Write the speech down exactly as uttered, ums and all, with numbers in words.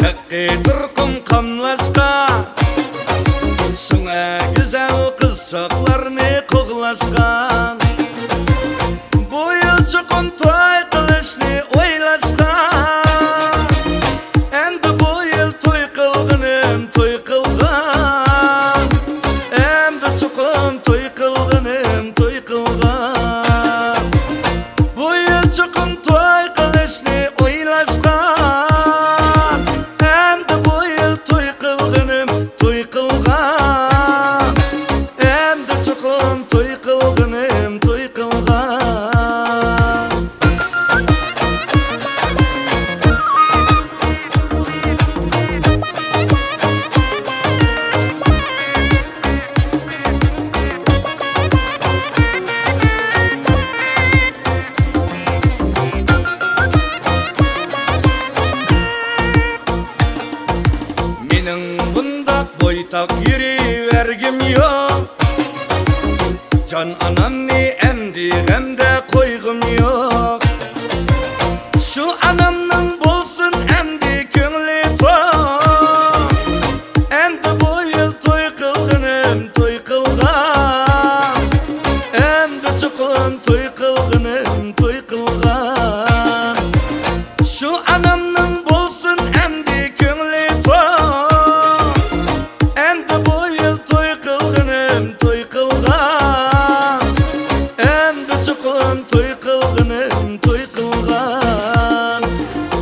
تېخى تۇرقۇم قاملاشقا، شۇڭا گۈزەل قىزچاقلارنى قوغلاشقا، بۇ يىل چوقۇم توي قىلىشنى ئويلاشقا. ئەمدى بۇ يىل توي قىلغىنىم توي قىلغان، ئەمدى چوقۇم توي قىلغىنىم توي قىلغان. بۇ يىل چوقۇم توي قىلىشنى ئويلاشقان. ئەمدى بۇ يىل توي قىلغىنىم توي قىلغان. ئەمدى چوقۇم توي قىلغىنىم توي قىلغان. مېنىڭ بۇنداق بويتاق يۈرۈۋەرگۈم يوق. جان ئانامنى ئەمدى غەمدە قويغۇم يوق. شۇ ئانامنىڭ بولسۇن ئەمدى كۆڭلى توق. ئەمدى بۇ يىل توي قىلغىنىم توي قىلغان. ئەمدى چوقۇم توي قىلغىنىم توي قىلغان. شۇ ئانامنىڭ بولسۇن ئەمدى كۆڭلى توق. ئەمدى بۇ يىل توي قىلغىنىم توي قىلغان. ئەمدى چوقۇم توي قىل